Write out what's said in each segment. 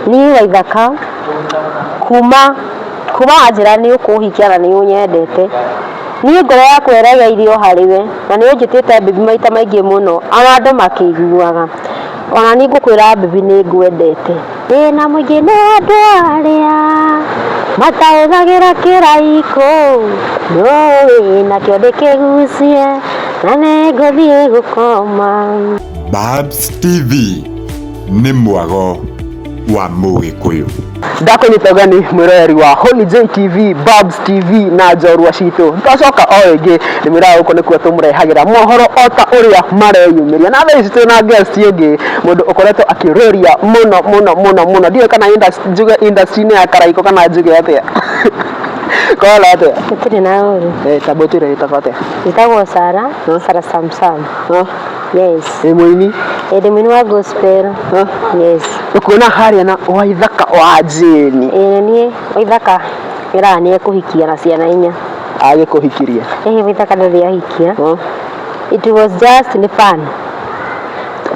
Niĩ Waithaka kuma kuma wanjĩra nĩ ũkũhikia na nĩ ũnyendete, niĩ ngoro yakwa ĩregeire o harĩ we na nĩ ũnjĩtĩte baby maita maingĩ mũno ona andũ makĩiguaga. Ona niĩ ngũkwĩra baby nĩ ngwendete. Thĩna mũingĩ nĩ andũ arĩa matahũthagĩra kĩraikũ, nũĩ nakĩo ndĩkĩgucie na nĩngũthiĩ gũkoma. Babs TV nĩ mwago wa Mũgĩkũyũ. Ndakũnyita ũgeni mwĩroreri wa Holy J TV, Babs TV na njorua citũ. Twacoka o rĩngĩ ndĩmwĩraga gũkũ nĩkuo tũmũrehagĩra mohoro o ta ũrĩa mareyumĩria. Na thaa ici twĩna guest ũngĩ, mũndũ ũkoretwo akĩrũria mũno mũno mũno mũno. Ndiũĩ kana njuge industry-inĩ ya Karaikũ kana njuge atĩa. Kona atĩa? Gũtirĩ na ũru. Eh, tamba ũtwĩre wĩtagwo atĩa? Njĩtagwo Sara, Sara Samsam. Yes. Wĩ mũini? Ĩ, ndĩ mũini wa gospel. Yes. Ũkuona harĩa na Waithaka wa Jane. Ĩ, niĩ Waithaka ĩraga nĩ ekũhikia na ciana inya. Agĩkũhikirie? Ĩhĩ, Waithaka ndarĩ ahikia. It was just nĩ fun.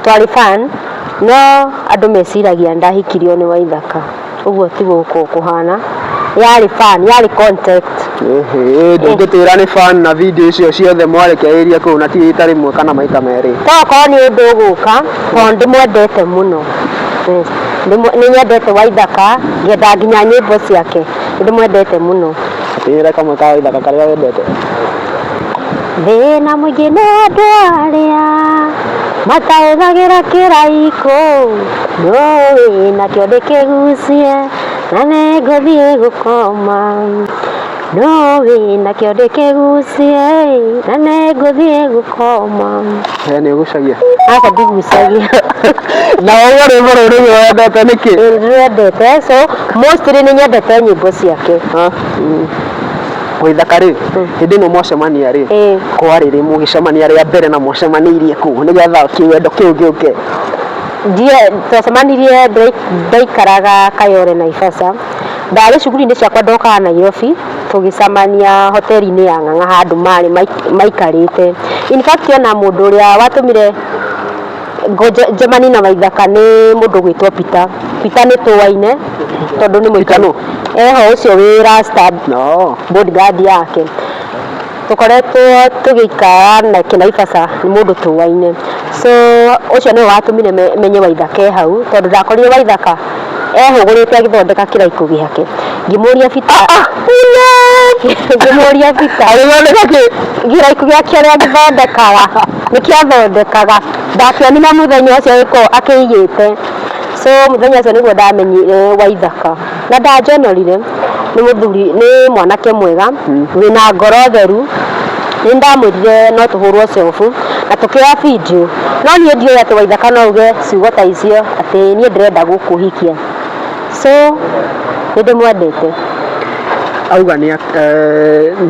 Twarĩ fun, no andũ meciragia ndahikirio nĩ Waithaka. Ũguo tiguo gũkoragwo kũhana. Yarĩ fun, yarĩ contact. Ĩhĩ, ndũngĩtwĩra nĩ fan na video icio ciothe mwarekereirie kũu na ti rita rĩmwe kana maita merĩ. To okorwo nĩ ũndũ ũgũka, tondũ ndĩmwendete mũno. Yes. Nĩ nyendete Waithaka, ngenda nginya nyĩmbo ciake. Nĩ ndĩmwendete mũno. Tũinĩre kamwe ka Waithaka karĩa wendete. Thĩna mũingĩ nĩ andũ arĩa matahũthagĩra kĩraikũ, nũĩ nakĩo ndĩkĩgucie na nĩngũthiĩ gũkoma. Nũĩ nakĩo ndĩkĩgucie na nĩngũthiĩ gũkoma. We nĩ ũgucagia? Aca ndigucagia. Na wauga rwĩmbo rũu nĩruo wendete nĩkĩ? Ĩĩ ndĩrwendete, so mostly nĩ nyendete nyĩmbo ciake. Waithaka rĩ, hĩndĩ ĩno mwacemania rĩ, kwarĩ rĩ mũgĩcemania rĩa mbere na mwacemanĩirie kũ nĩgetha kĩwendo kĩu gĩũke? Twacemanirie ndaikaraga Kayole Naivasha, ndarĩ cuguri-inĩ ciakwa ndokaga Nairobi, tũgĩcemania hoteri-inĩ ya Ng'ang'a handũ marĩ maikarĩte. In fact ona mũndũ ũrĩa watũmire njemanie na Waithaka nĩ mũndũ ũgwĩtwo Peter. Peter nĩ tũaine tondũ nĩ Peter nũ? Eho ũcio wĩ rasta bodyguard yake. Tũkoretwo tũgĩikara nake Naivasha nĩ mũndũ tũaine. So ũcio nĩwe watũmire menye Waithaka e hau tondũ ndakorire Waithaka ehũgũrĩte agĩthondeka kĩraikũ gĩake. Ngĩmũria Peter, ngĩmũria Peter Agĩthondeka kĩ? Kĩraikũ gĩake ũrĩa agĩthondekaga nĩkĩo athondekaga. Ndakĩonire mũthenya ũcio agĩkorwo akĩigĩte. So mũthenya ũcio nĩguo ndamenyire Waithaka. Na ndanjonorire, nĩ mũthuri, nĩ mwanake mwega, wĩna ngoro theru. Nĩ ndamwĩrire no tũhũrwo selfie na tũkĩoya video. No niĩ ndioĩ atĩ Waithaka no auge ciugo ta icio atĩ niĩ ndĩrenda gũkũhikia. So nĩ ndĩmwendete. Auga nĩ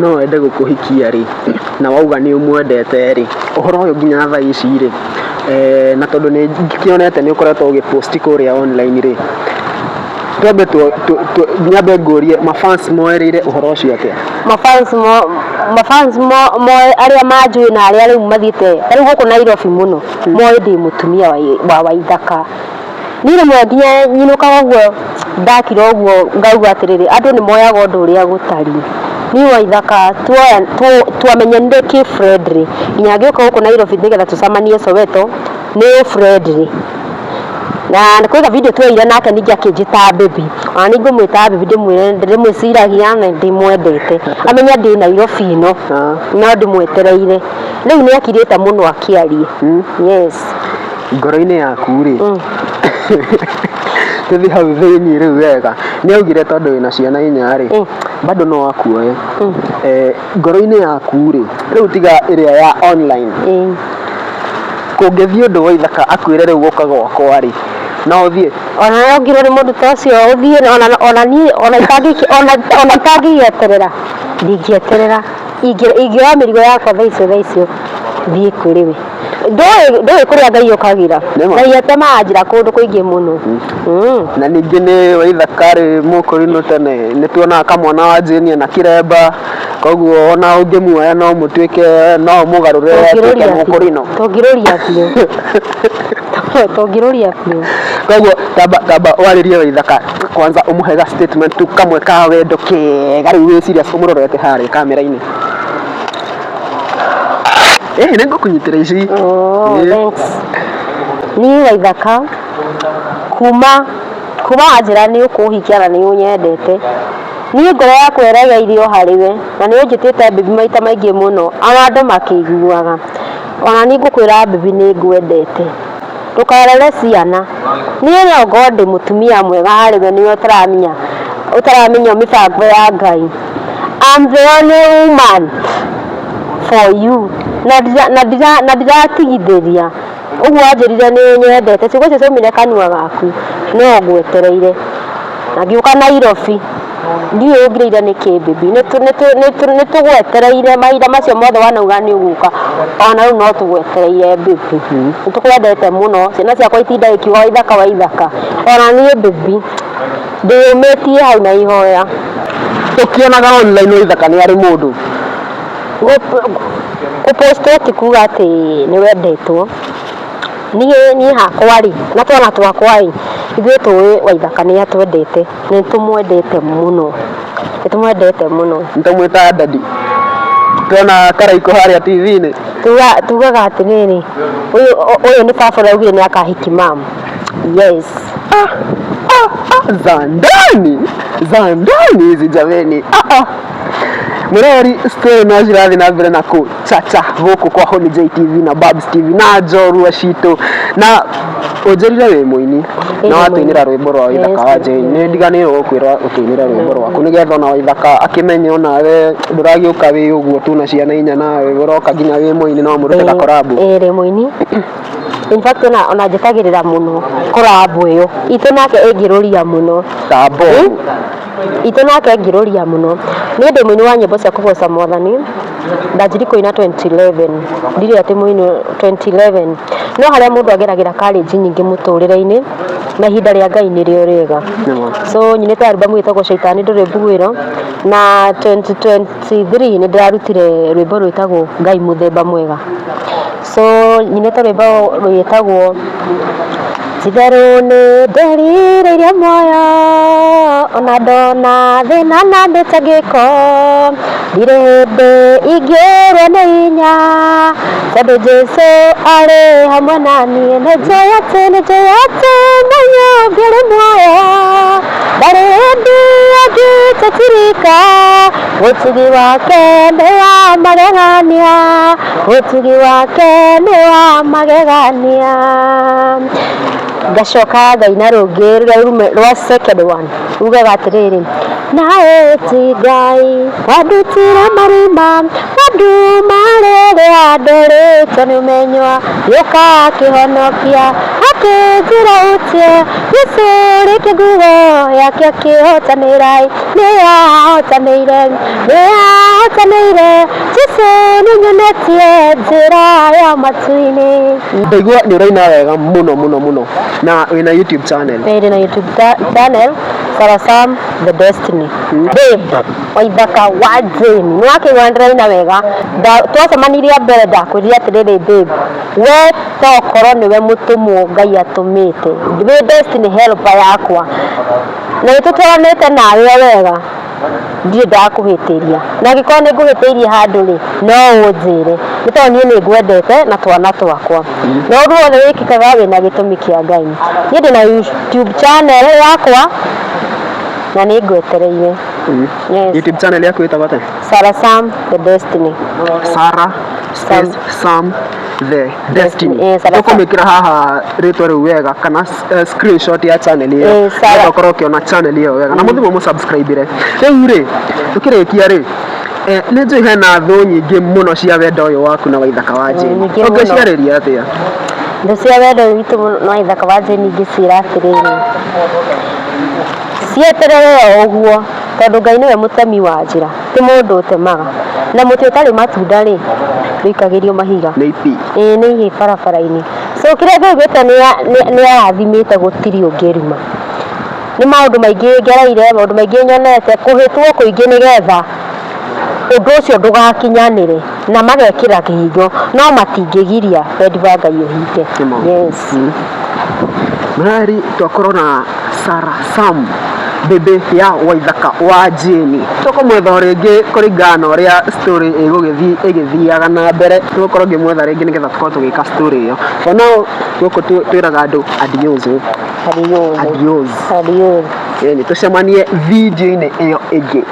no ende gũkũhikia rĩ, na wauga nĩ ũmwendete rĩ, ũhoro ũyũ nginya thaa ici rĩ, na tondũ nĩ ngĩkĩonete nĩ ũkoretwo ũgĩ post kũrĩa online rĩ, twambe nyambe ngũrie ma fans moereire ũhoro ũcio atĩa? Ma fans ma fans moĩ arĩa manjũĩ na arĩa rĩu mathiĩte ta rĩu gũkũ Nairobi mũno moĩ ndĩ mũtumia wa Waithaka. Niĩ rĩmwe nginya nyinũkaga ũguo ndakira ũguo ngauga atĩrĩrĩ, andũ nĩ moyaga ũndũ ũrĩa gũtariĩ. Niĩ Waithaka twamenyanire kĩ friendly nginya ngĩũka gũkũ Nairobi nĩgetha tũcemanie Soweto nĩ friendly. Na kwĩ ga video tuoire nake ningĩ akĩnjĩta baby. Ona niĩ ngũmwĩta baby ndĩmwĩre ndĩmwĩciragia na ndĩmwendete. Amenye ndĩ Nairobi ĩno no ndĩmwetereire. Rĩu nĩ akirĩte mũno akĩaria. Yes. Ngoro-inĩ yaku rĩ, tũthiĩ hau thĩiniĩ rĩu wega, nĩ augire tondũ wĩna ciana inya rĩ, bado no akuoe. Ngoro-inĩ yaku rĩ, rĩu tiga ĩrĩa ya online, kũngĩthiĩ ũndũ Waithaka akwĩre rĩu ũka gwakwa rĩ, no ũthiĩ? Ona we ũngĩrwo nĩ mũndũ ta ũcio ũthiĩ, ona niĩ ona itangĩgĩeterera, ndingĩeterera, ingĩoya mĩrigo yakwa thaa icio thaa icio thiĩ kũrĩ we. Ndũĩ kũrĩa Ngai okagĩra. Nĩma. Ngai atemaga njĩra kũndũ kũingĩ mũno. Na ningĩ nĩ Waithaka arĩ mũkũrinũ tene nĩ tuonaga kamwana wa Jane na kĩremba, koguo ona ũngĩmuoya no mũtuĩke no ũmũgarũre atuĩke Tũngĩrũria biũ. mũkũrinũ. Tũngĩrũria biũ. Tũngĩrũria biũ. Koguo tamba tamba warĩrie Waithaka kwanza ũmũhe ga statement tu kamwe ka wendo kega rĩu wĩ serious ũmũrorete harĩa kamera-inĩ. Ĩĩ nĩ ngũkũnyitĩra ici. Oh, Ĩĩ. thanks. Niĩ Waithaka kuma kuma wanjĩra nĩ ũkũhikia na nĩ ũnyendete, niĩ ngoro yakwa ĩregeire o harĩ we na nĩ ũnjĩtĩte baby maita maingĩ mũno ona andũ makĩiguaga. Ona niĩ ngũkwĩra baby nĩ ngwendete. Ndũkarere ciana. Niĩ no ngorwo ndĩ mũtumia mwega harĩ we nĩwe ũtaramenya ũtaramenya mĩbango ya Ngai. I'm the only woman for you na na ndiratigithĩria. Ũguo wanjĩrire nĩ ũnyendete, ciugo icio ciaumire kanua gaku no ngwetereire. Na ngĩũka Nairobi, ndiũĩ ũngirĩire nĩkĩ baby, nĩ tũgwetereire mahinda macio mothe wanauga nĩ ũgũka, ona rĩu no tũgwetereire baby. Nĩ tũkwendete mũno, ciana ciakwa itindaga ikiuga Waithaka Waithaka, ona niĩ baby ndĩyũmĩtie hau na ihoya. Ũkĩonaga online Waithaka nĩ arĩ mũndũ? Kũpostwo ti kuga atĩ nĩ wendetwo. Niĩ hakwa rĩ, na twana twakwa rĩ, ithuĩ tũĩ Waithaka nĩ atwendete, nĩ tũmwendete mũno, nĩ tũmwendete mũno. Nĩ tũmwĩtaga daddy. Tuona Karaikũ harĩa TV-inĩ. Tugaga atĩrĩrĩ, ũyũ nĩ baba ũrĩa augire nĩ akahiki mum. Yes. Ah, ah, ah, za ndani za ndani hizi jameni. Ah, ah. Mũrori story no cirathiĩ na mbere na kũcaca gũkũ kwa Holy J TV na Babs TV na njorua citũ na ũnjĩrire wĩ mũini na watũinĩra rwĩmbo rwa Waithaka wa Jane nĩ ndiganĩirwo gũkwĩra ũtũinĩre rwĩmbo rwaku nĩgetha ona Waithaka akĩmenye onawe ndũragĩũka wĩ ũguo tu na ciana inya nawe ũroka nginya wĩ mũini no mũrute gakorabu. Ĩĩ ndĩ mũini. In fact ona njĩtagĩrĩra mũno collab ĩyo itũ nake ĩngĩrũria mũno. Ta bomu. Itũ nake ĩngĩrũria mũno. Niĩ ndĩ mũini wa nyĩmbo cia kũgoca mwathani, ndanjirie kũina 2011, ndirĩ atĩ mũini 2011, no harĩa mũndũ ageragĩra courage nyingĩ mũtũrĩre-inĩ, na ihinda rĩa Ngai nĩrĩo rĩega. So nyinĩte album ĩtagwo Caitani ndũrĩ mbuĩro, na 2023 nĩ ndĩrarutire rwĩmbo rwĩtagwo Ngai mũthemba mwega. So nyinĩte rwĩmbo rwĩtagwo Ti-itherũ nĩ ndĩrirĩirie muoyo ona ndona thĩna na mĩtangĩko, ndirĩ hĩndĩ ingĩũrwo nĩ hinya tondũ Jesũ arĩ hamwe na niĩ. Nĩ njũĩ atĩ, nĩ njũĩ atĩ mũthenya ũngĩ arĩ muoyo, ndarĩ hĩndĩ angĩtũtirika, ũtugi wake nĩ wa magegania, ũtugi wake nĩ wa magegania. Ngacoka ngaina rũngĩ rũrĩa rume rwa second one rugaga atĩrĩrĩ, nawe ti Ngai wandutire marima manduma rĩrĩa ndorĩtwo nĩ ũmenyo, gĩũka akĩhonokia akĩnjĩra ũtie Jesũ rĩke nguo yake akĩhotanĩra nĩahotanĩire nĩahotanĩire Jesũ nĩnyonetie njĩra ya matu-inĩ. Ndaigua nĩ ũraina wega mũno mũno mũno na wĩna YouTube channel. Ndĩ na YouTube channel Sarah Sam The Destiny. Babe Waithaka wa Jane nĩ wakĩigua ndĩraina wega. Twacemanirie mbere ndakwĩrire atĩrĩrĩ babe, we tokorwo nĩwe mũtũmwo Ngai atũmĩte, wĩ destiny helper yakwa, na nĩ tũtwaranĩte nawe wega, ndirĩ ndakũhĩtĩria, na angĩkorwo nĩ ngũhĩtĩirie handũ rĩ, no ũnjĩre, nĩ tondũ niĩ nĩ ngwendete na twana twakwa, na ũndũ wothe wĩkĩkaga wĩna gĩtũmi kĩa Ngai. Niĩ ndĩna YouTube channel yakwa na nĩ ngwetereire. Yes. YouTube channel yaku ĩtagwo atĩa? Sarah Sam The Destiny. Sarah space Sam The Destiny. Eh, Sarah Sam. Tũkũmĩkĩra haha rĩtwa rĩu wega kana screenshot ya channel ĩyo Eh, Sarah. nĩgetha ũkorwo ũkĩona channel ĩyo wega na mũthiĩ mũmũ subscribe rĩu rĩ tũkĩrĩkia rĩ nĩ njũĩ hena thũ nyingĩ mũno cia wendo ũyũ waku na Waithaka wa Jane. Nyingĩ mũno. Ũngĩciarĩria atĩa? Thũ cia wendo witũ na Waithaka wa Jane ingĩciĩra atĩrĩrĩ, cieterere o ũguo tondũ Ngai nĩwe mũtemi wa njĩra, ti mũndũ ũtemaga. Na mũtĩ ũtarĩ matunda rĩ, Ndũikagĩrio mahiga. Nĩ ipi? Ĩĩ, nĩ ihĩ barabara-inĩ. So kĩrĩa ngaiguĩte nĩ arathimĩte, gũtirĩ ũngĩruma. Nĩ maũndũ maingĩ ngereire, maũndũ maingĩ nyonete, kũhĩtwo kũingĩ nĩgetha ũndũ ũcio ndũgakinyanĩre, na magekĩra kĩhingo, no matingĩgiria wendi wa Ngai ũhinge. Nĩma. Yes. Mrari twakorwo na Sarah Sam, bebe ya Waithaka wa Jane. Tũkũmwetha o rĩngĩ kũringana na ũrĩa story ĩgũgĩthiĩ ĩgĩthiaga na mbere. Tũgũkorwo ngĩmwetha rĩngĩ nĩgetha tũkorwo tũgĩka story ĩyo. For now gũkũ twĩraga andũ adios. Adios. Adios. Adios. Ĩni tũcemanie video-inĩ ĩyo ĩngĩ.